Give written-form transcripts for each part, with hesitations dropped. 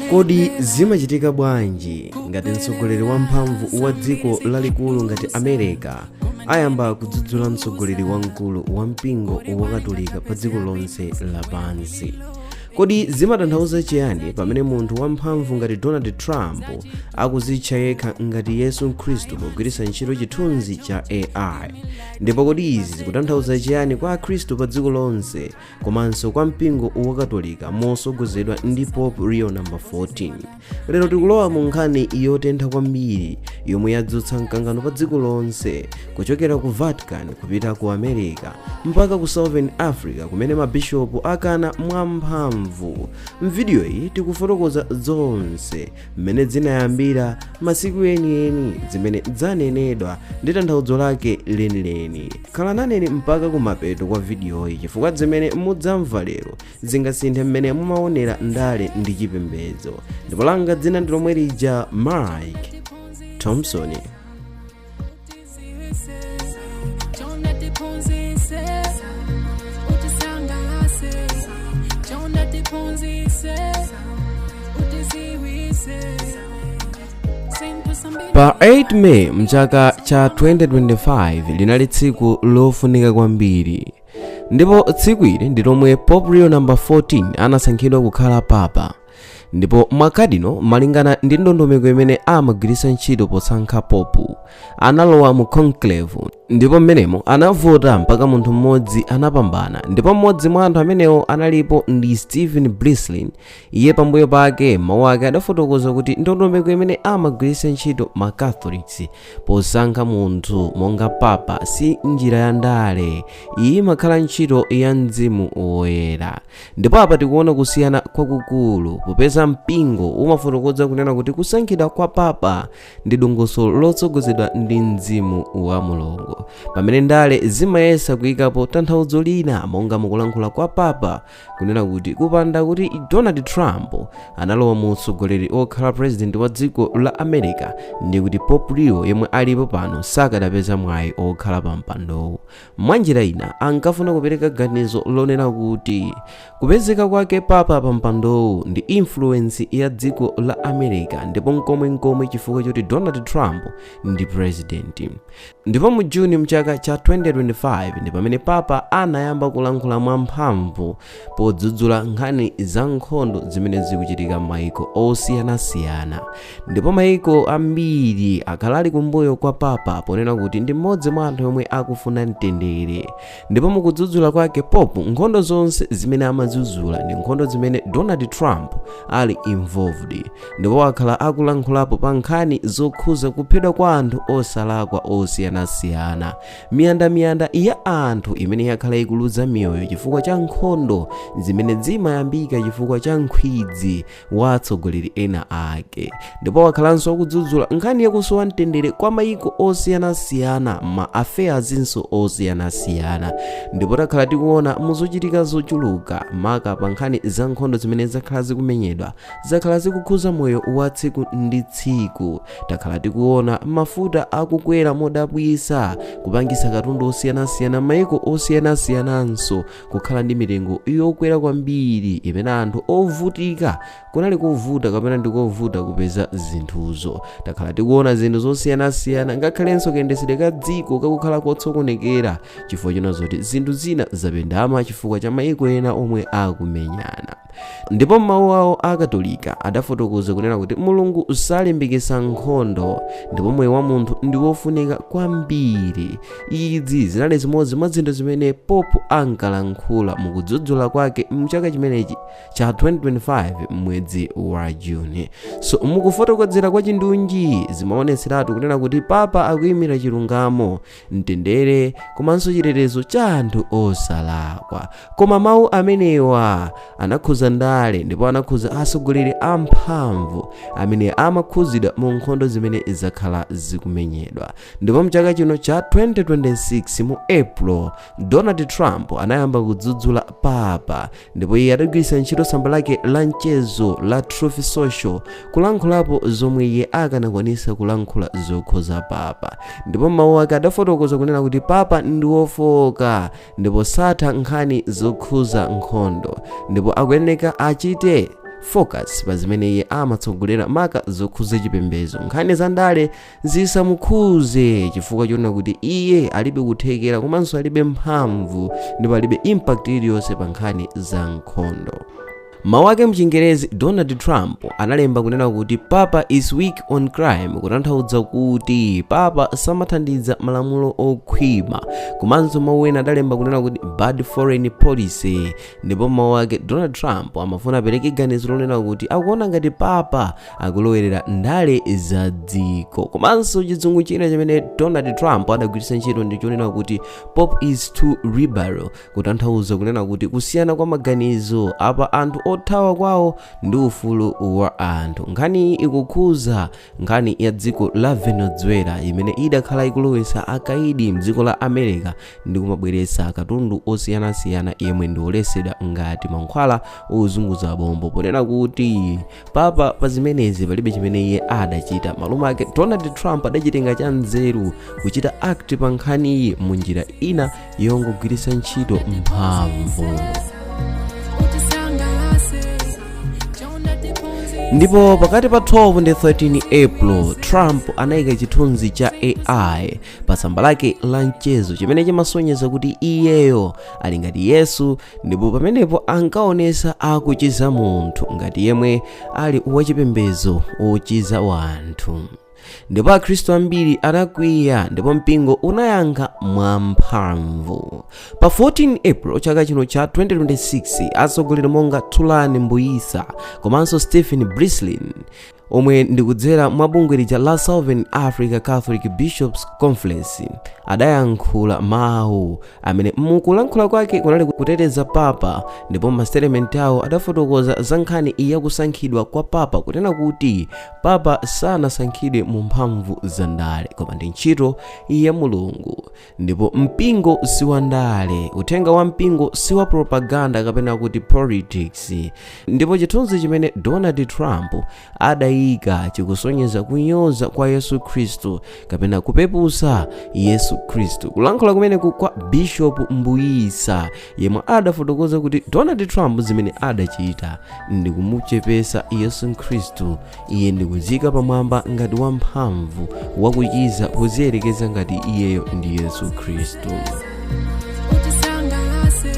Kodi zimachitika bwanji ngati mtsogoleri wamphamvu wa dziko lalikulu ngati America ayamba kudzudzula mtsogoleri wamkulu wa mpingo wakatolika pa dziko lonse lapansi? Kodi zimatanthauza chiyani pamene munthu wamphamvu ngati Donald Trump akuzitcha yekha ngati Yesu Khristu pogwiritsa ntchito chithunzi cha AI? Ndipo kodi izi zikutanthauza chiyani kwa Akhristu pa dziko lonse komanso kwa mpingo wakatolika mosogozedwa ndi Pope Leo number 14? Lero tikulowa mu nkhani yotentha kwambiri yomwe yadzutsa mkangano pa dziko lonse, kuchokera ku Vatican kupita ku America mpaka ku Southern Africa, kumene mabishopu akana mwamphamvu. Mvidiyo iyi tikufotokoza zonse, mmene zinayambira, masiku enieni, zimene zanenedwa ndi tanthauzo lake lenileni. Khala naneni mpaka kumapeto kwa vidiyoyi, chifukwa zimene mudzamva lero zingasinthe mmene mumaonera ndale ndi chipembedzo. Ndipo langa dzina ndi lomwe lija, Mike Thompson. Pa 8 May mchaka cha 2025 linali tsiku lofunika kwambiri, ndipo tsiku ili ndi lomwe Pope Leo number 14 anasankhidwa kukhala papa. Ndipo makadino, malingana ndi ndondomeko imene amagwiritsa ntchito posankha popu, analowa mu conclave, ndipo mmenemo anavota mpaka munthu mmodzi anapambana. Ndipo mmodzi mwa anthu amenewo analipo ndi Stephen Brislin. Iye pambuyo pake mawu ake adafotokoza kuti ndondomeko imene amagwiritsa ntchito ma Catholics posankha munthu monga papa si njira ya ndale, iyi imakhala ntchito ya Mzimu Woyera. Ndipo apa tikuona kusiyana kwakukulu, popeza mpingo umafotokoza kunena kuti kusankhidwa kwa papa ndi dongosolo lotsogozedwa ndi Mzimu wa Mulungu, pamene ndale zimayesa kuyikapo tanthauzo lina, monga mukulankhula kwa papa kunena kuti kupanda kuti Donald Trump analowa mu utsogoleri okhala president wa dziko la America, ndi kuti Pope Leo yemwe alipo pano sakadapeza mwayi okhala pa mpandowu. Mwanjira ina ankafuna kupereka ganizo lonena kuti kupezeka kwake papa pa mpandowu ndi influence ya dziko la America, ndipo nkomwenkomwe chifukwa choti Donald Trump ndi president. Ndipo mu Juni mchaka cha 2025 ndi pamene papa anayamba kulankhula mwamphamvu podzudzula nkhani za nkhondo zimene zikuchitika m'mayiko osiyanasiyana. Ndipo mayiko ambiri akhala ali kumbuyo kwa papa ponena kuti ndi mmodzi mwa anthu omwe akufuna mtendere. Ndipo mukudzudzula kwake pope, nkhondo zonse zimene amadzudzula ndi nkhondo zimene Donald Trump ali involved. Ndipo akhala akulankhulapo pa nkhani zokhuza kuphedwa kwa anthu osalakwa osiyanasiyana, miyandamiyanda ya anthu imene yakhala ikuluza miyoyo chifukwa cha nkhondo zimene zimayambika chifukwa cha nkhwidzi wa atsogoleri ena ake. Ndipo wakhalanso akudzudzula nkhani yakusowa mtendere kwa mayiko osiyanasiyana, ma affairs osiyanasiyana. Ndipo takhala tikuona muzochitika zochuluka, maka pa nkhani za nkhondo zimene zakhala zikumenyedwa, zakhala zikukhuza moyo wa tsiku ndi tsiku. Takhala tikuona mafuta akukwera modabwisa, kupangisa katundu osiyanasiyana mayiko osiyanasiyananso kukhala ndi mitengo yokwera kwambiri, imene anthu ovutika kunali kovuta kapena ndikovuta kupeza zinthuzo. Takhala tikuona zinthu zosiyanasiyana, ngakhalenso kayendetsedwe ka dziko kakukhala kotsokonekera chifukwa chona zoti zinthu zina zapendama chifukwa cha mayiko ena omwe akumenyana. Ndipo m'mawu awo Akatolika adafotokoza kunena kuti Mulungu salimbikitsa nkhondo, ndipo moyo wa munthu ndi wofunika kwambiri. Izi zinali zimodzi mwa zinthu zimene pope ankalankhula mukudzudzula kwake mchaka chimenechi cha 2025 mwezi wa Juni. So mukufotokozera kwa chindunji zimaonetseratu kunena kuti papa akuyimira chilungamo, mtendere komanso chitetezo cha anthu osalakwa. Koma mawu amenewa anakhuza ndale, ndipo anakhuza atsogoleri amphamvu amene amakhuzidwa mu nkhondo zimene zakhala zikumenyedwa. Ndipo mchaka chino cha 2026 mu April, Donald Trump anayamba kudzudzula papa, ndipo iye adagwiritsa ntchito tsamba lake la mchezo la Truth Social kulankhulapo zomwe iye akanakwanisa kulankhula zokhuza papa. Ndipo mawu ake adafotokoza kunena kuti papa ndi wofowoka ndipo satha nkhani zokhuza nkhondo, ndipo akuyeneka achite focus pa zimene iye amatsogolera, maka zokhuza chipembedzo. Nkhani za ndale zisamukhuze chifukwa chonena kuti iye alibe kuthekera komanso alibe mphamvu ndipo alibe impact iliyonse pa nkhani za nkhondo. Mawu ake mchingerezi, Donald Trump analemba kunena kuti "Papa is weak on crime", kutanthauza kuti papa samathandiza malamulo okhwima. Komanso mawu ena adalemba kunena kuti "bad foreign policy", ndipo mawu ake Donald Trump amafuna apereke ganizo lonena kuti akuona ngati papa akulowerera ndale za dziko. Komanso chizungu china chimene Donald Trump adagwiritsa ntchito ndi chonena kuti "Pope is too liberal", kutanthauza kunena kuti kusiyana kwa maganizo apa anthu othawa kwawo ndi ufulu wa anthu. Nkhani ikukhuza nkhani ya dziko la Venezuela imene idakhala ikulowetsa akaidi mdziko la America ndi kumabweretsa katundu osiyanasiyana yemwe ndi oletsedwa ngati mankhwala ozunguza bongo, ponena kuti papa pa zimenezi palibe chimene iye adachita. Malume ake Donald Trump adachitenga cha nzeru kuchita act pa nkhaniyi mu njira ina yongogwiritsa ntchito mphamvu. Utisangalase chonde tiphunzitse. Ndipo pakati pa 12 ndi 13 April, Trump anayika chithunzi cha AI pa tsamba lake la mchezo chimene chimasonyeza kuti iyeyo ali ngati Yesu, ndipo pamenepo ankaonesa akuchiza munthu ngati yemwe ali wachipembedzo wochiza wanthu. Ndipo akhristu ambiri anakwiya ndipo mpingo unayankha mwamphamvu. Pa 14 April chaka chino cha 2026, atsogoleri monga Thulani Mbuyisa komanso Stephen Brislin, omwe ndikudzera mwa bungwe lija la Southern Africa Catholic Bishops Conference, adayankhula mawu amene mukulankhula kwake kunali kuteteza papa. Ndipo mastatement awo adafotokoza za nkhani yakusankhidwa kwa papa, kunena kuti papa sanasankhidwe mu mphamvu za ndale koma ndi ntchito ya Mulungu, ndipo mpingo si wa ndale, uthenga wa mpingo si wa propaganda kapena kuti politics. Ndipo chithunzi chimene Donald Trump adayika chikusonyeza kunyoza kwa Yesu Khristu kapena kupepusa Yesu Khristu. Kulankhula kumeneku kwa Bishop Mbuyisa, yemwe adafotokoza kuti Donald Trump zimene adachita ndi kumuchepesa Yesu Khristu, iye ndikuzika pamwamba ngati wamphamvu wakuchiza poziyerekeza ngati iyeyo ndi Yesu Khristu. Utisangalase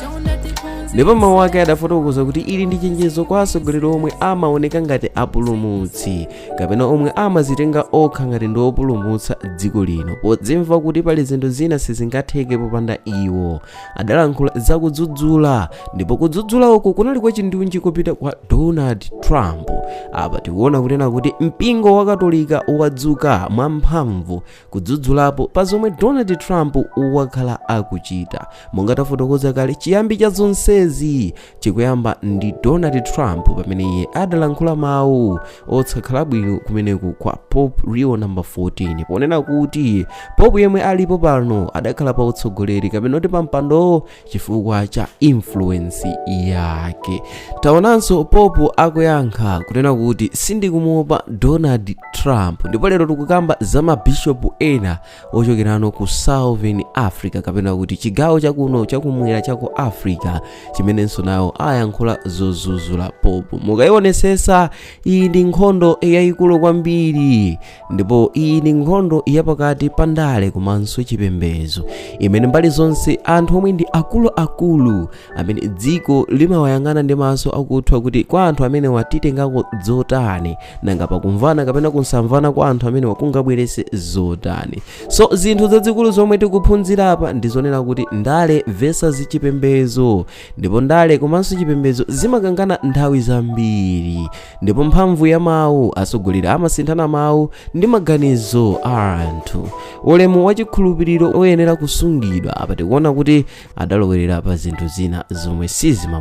chonde tiphunzitse. Ndipo mawu ake adafotokoza kuti ili ndi chenjezo kwa atsogoleri omwe amaoneka ngati apulumutsi kapena omwe amazitenga okha ngati ndi opulumutsa dziko lino, podzimva kuti pali zinthu zina sizingatheke popanda iwo. Adalankhula zakudzudzula, ndipo kudzudzula uku kunali kwa chindunji kupita kwa Donald Trump. Apa tikuona kunena kuti mpingo wa Katolika wadzuka mwamphamvu kudzudzulapo pa zomwe Donald Trump wakhala akuchita. Monga tafotokoza kale, chiyambi cha zonsezi chikuyamba ndi Donald Trump pamene iye adalankhula mawu otsakhala bwino kumeneku kwa Pope Leo number 14, ponena kuti pope yemwe alipo pano adakhala pa utsogoleri kapena kuti pa mpandowo chifukwa cha influence yake. Taonanso pope akuyankha kunena kuti sindikumuopa Donald Trump. Ndipo lero tikukamba za mabishopu ena ochokerano ku Southern Africa kapena kuti chigawo chakuno chakumwera chaku Africa, chimenenso nawo ayankhula zozuzula pope. Mukayionesesa, iyi ndi nkhondo yayikulu kwambiri, ndipo iyi ndi nkhondo yapakati pa ndale komanso chipembedzo, imene mbali zonse anthu omwe ndi akuluakulu amene dziko limawayang'ana ndi maso akuthwa kuti kwa anthu amene watitengako zotani, nanga pakumvana kapena kusamvana kwa anthu amene wakungabwerese zotani. So zinthu zazikulu zomwe tikuphunzira apa ndi zonena kuti ndale versus chipembedzo, ndipo ndale komanso chipembedzo zimakangana nthawi zambiri, ndipo mphamvu ya mawu, atsogoleri amasinthana mawu ndi maganizo a anthu. Ulemu wa chikhulupiriro uyenera kusungidwa. Apa tikuona kuti adalowerera pa zinthu zina zomwe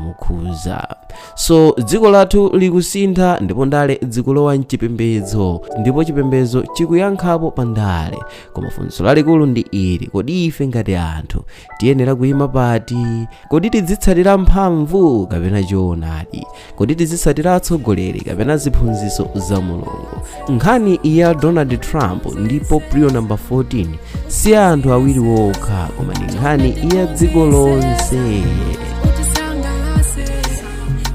sizimamukhuza. So dziko lathu likusintha, ndipo ndale zikulowa mchipembedzo, ndipo chipembedzo chikuyankhapo pa ndale. Koma funso lalikulu ndi ili: kodi ife ngati anthu tiyenera kuyima pati? Kodi tizitsatira mphamvu kapena choonadi? Kodi tizitsatira atsogoleri kapena ziphunzitso za Mulungu? Nkhani ya Donald Trump ndi Pope Leo number 14 si anthu awiri wokha, koma ndi nkhani ya dziko lonse. Utisangalase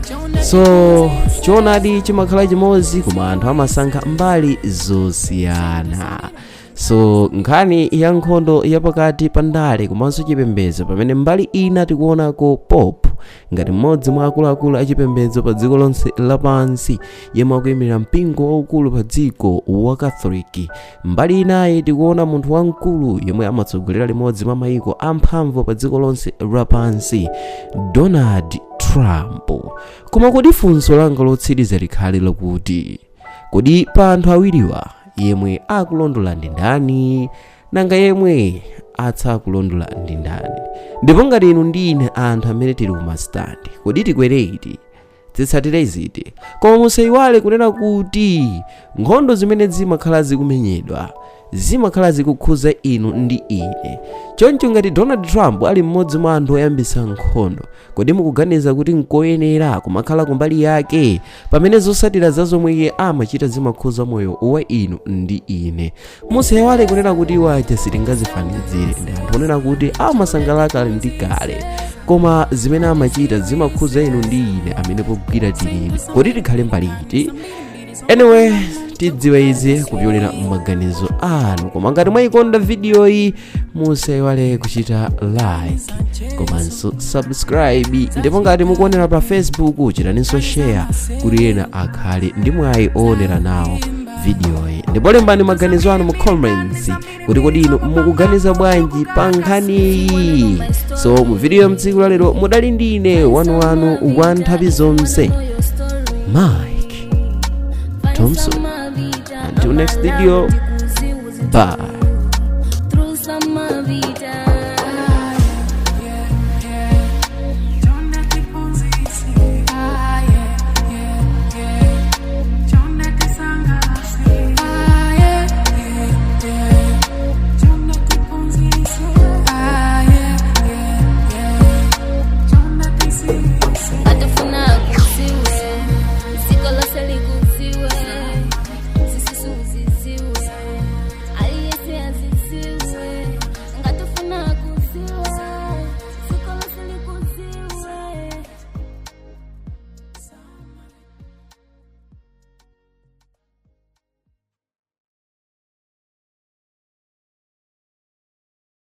chonde. So choonadi chimakhala chimodzi, koma anthu amasankha mbali zosiyana. So nkhani ya nkhondo yapakati pa ndale komanso chipembedzo, pamene mbali ina tikuonako Pope ngati mmodzi mwa akuluakulu achipembedzo pa dziko lonse lapansi, yemwe akuyimirira mpingo waukulu pa dziko wa Catholic. Mbali inayi tikuona munthu wamkulu yemwe amatsogolera limodzi mwa mayiko amphamvu pa dziko lonse lapansi, Donald Trump. Koma kodi funso langa lotsiriza likhale lokuti, kodi pa anthu awiriwa yemwe akulondola ndi ndani? Nanga yemwe atsakulondola ndi ndani? Ndipo ngati inu ndi ine, anthu amene tili kumasitandi, kodi tikwere iti, titsatire ziti? Koma musayiwale kunena kuti nkhondo zimene zimakhala zikumenyedwa zimakhala zikukhuza inu ndi ine. Choncho ngati Donald Trump ali mmodzi mwa anthu oyambisa nkhondo, kodi mukuganiza kuti nkoyenera kumakhala kumbali yake pamene zotsatira za zomwe iye amachita zimakhuza moyo wa inu ndi ine? Musayiwale kunena kuti iwo aja sitingazifanizire ndi anthu onena kuti amasangalala kale ndi kale, koma zimene amachita zimakhuza inu ndi ine amene pogwira tilibe. Kodi tikhale mbali iti? Anyway, tidziwe izi kupyolera m'maganizo anu. Koma ngati mwayikonda vidiyoyi, musayiwale kuchita like komanso subscribe, ndipo ngati mukuonera pa Facebook, chitaninso share kuti ena akhale ndi mwayi oonera nawo vidiyoyi. Ndipo lembani maganizo anu mu comments kuti kodi inu mukuganiza bwanji pa nkhaniyi. So mu vidiyo mtsiku la lero mudali ndine wanuwanu wa nthawi zonse, Mike Thompson. Until next video, bye.